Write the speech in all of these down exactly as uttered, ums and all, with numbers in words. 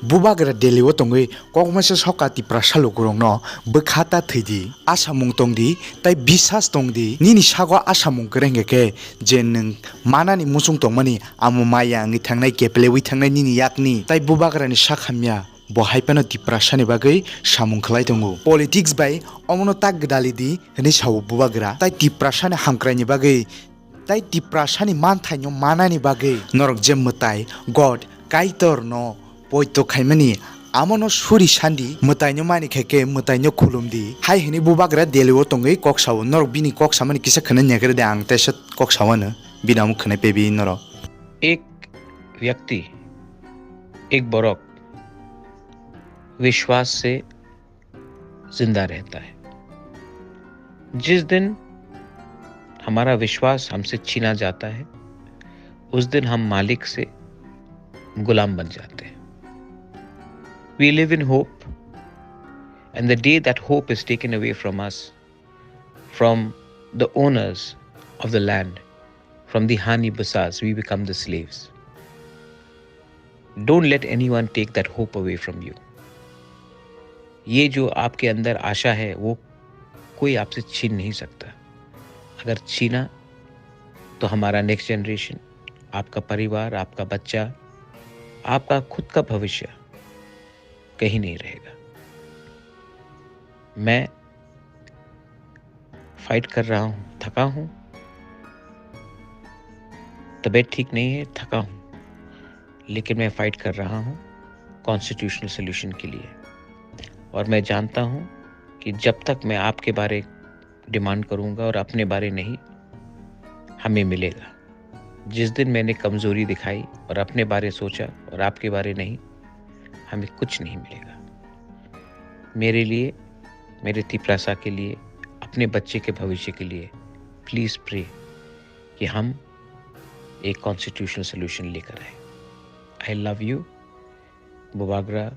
Bubagra Delhi o tongwi kokmaisa soka Tiprasa lukurokno bwkha ta thwidi, asamung tongdi tei bisas tongdi. Nini sago asamung kwrwi hwnkhe khe je nwng manani muchung tongmani amo maya wngwi thangnai, keplewi thangnai nini yakni. Tei Bubagrani sak hamya bo hai phano Tiprasani bagwi samung khlai tongo. Politics bai omono tak gwdalidi hwnwi sao Bubagra. Tei Tiprasani hamkraini bagwi, tei Tiprasani manthaino manani bagwi norok je mwtai God Kaitorno poito khaimani, amono suri sandi, mwtaino mani khe khe mwtaino khulumdi. Hai hwnwi Bubagra Delhi o tongwi kok sao. Norok bini kok samani kisa khwnani naikhwrwdi, ang teisa kok sao ano, bini amo khwnai pebi norok. एक व्यक्ति, एक borok विश्वास से जिंदा रहता है। जिस दिन हमारा विश्वास हमसे छीना जाता है, उस दिन हम मालिक से गुलाम बन जाते हैं। We live in hope, and the day that hope is taken away from us, from the owners of the land, from the Hani Basas, we become the slaves. Don't let anyone take that hope away from you. ये जो आपके अंदर आशा है, वो कोई आपसे छीन नहीं सकता। अगर छीना, तो हमारा नेक्स्ट जनरेशन, आपका परिवार, आपका बच्चा, आपका खुद का भविष्य कहीं नहीं रहेगा। मैं फाइट कर रहा हूँ, थका हूँ, तबीयत ठीक नहीं है, थका हूँ, लेकिन मैं फाइट कर रहा हूँ कॉन्स्टिट्यूशनल सॉल्यूशन के लिए। और मैं जानता हूँ कि जब तक मैं आपके बारे डिमांड करूँगा और अपने बारे नहीं, हमें मिलेगा। जिस दिन मैंने कमज़ोरी दिखाई और अपने बारे सोचा और आपके बारे नहीं, हमें कुछ नहीं मिलेगा। मेरे लिए, मेरे तिपरासा के लिए, अपने बच्चे के भविष्य के लिए प्लीज प्रे कि हम एक कॉन्स्टिट्यूशनल सॉल्यूशन लेकर आए। I love you. Bubagra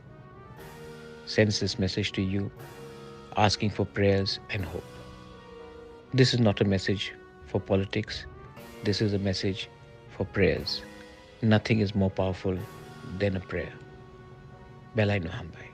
sends this message to you, asking for prayers and hope. This is not a message for politics. This is a message for prayers. Nothing is more powerful than a prayer. Belai no hambai.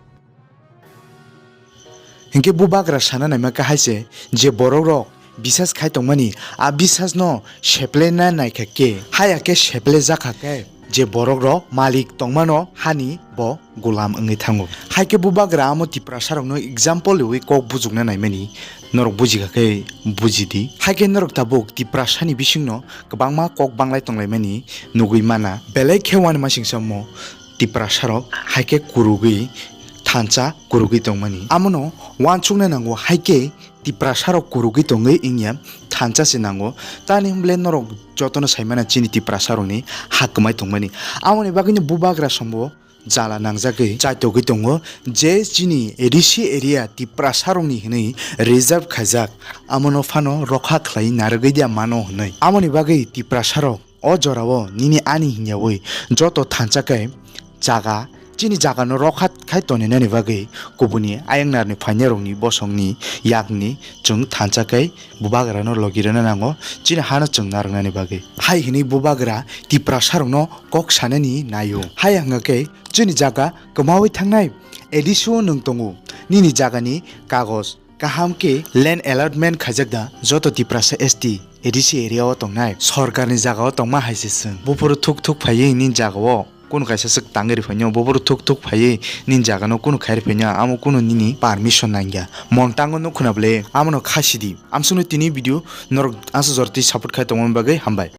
Hinkhe Bubagra sana naima khe hai se, je borok rok bisas khai tongmani, a bisas no seplena naikha khe, haya khe seple jakha khe, je borok rok malik tongmano hani bo gulam wngwi thango. Hai khe Bubagra amo Tiprasa rokno example riwi kok bujukna naimani norok bujikha khe bujidi. Hai khe norok tabuk Tiprasani bisingno kwbangma kok banglai tonglaimani nugwi mana. Belai khe wani masing samo Tiprasarok hai khe kurugwi thansa kurugwi tongmani. Amono wansukna nango, hai khe Tiprasarok kurugwi tongwi wngya thansa se nango. Tani hwnble norok jotono saimana chini Tiprasarokni ha kwmai tongmani. Amoni bagwino Bubagra sombo jala nangjagwi chaitogwi tongo je chini A D C area Tiprasarokni hwnwi reserve khaijak, amono phano rokha khlai narwgwi dia mano hwnwi. Amoni bagwi Tiprasarok o jorao nini ani hwnyawi joto thansa khe jaga, chini jagano rokha khai toninani bagwi kubuni ayang narni phainarokni bosongni yakni chwng thansa khe Bubagrano logi rwna nango, chini hano chwng narwknani bagwi. Hai hwnwi Bubagra Tiprasarokno kok sanani naio. Hai wngkha khe chini jaga kwmawi thangnai A D C o nwng tongo, nini jagani kagoj kaham khe land allotment khaijak da joto Tiprasa S T A D C area o tongnai? Sorkarni jagao tongma hai se chwng. Buphuru thuk thuk phaiwi nini jagao kunu kaisa swk tangwi rwphainw, buphuru thuk thuk phaiwi nini jagano kunu khai rwphainw, amo kunu nini permission nangya. Mon tango nuk khwna bwle, amono kha sidi. Amsukno tini video norok aswk jora twi support khai tongmani bagwi hambai.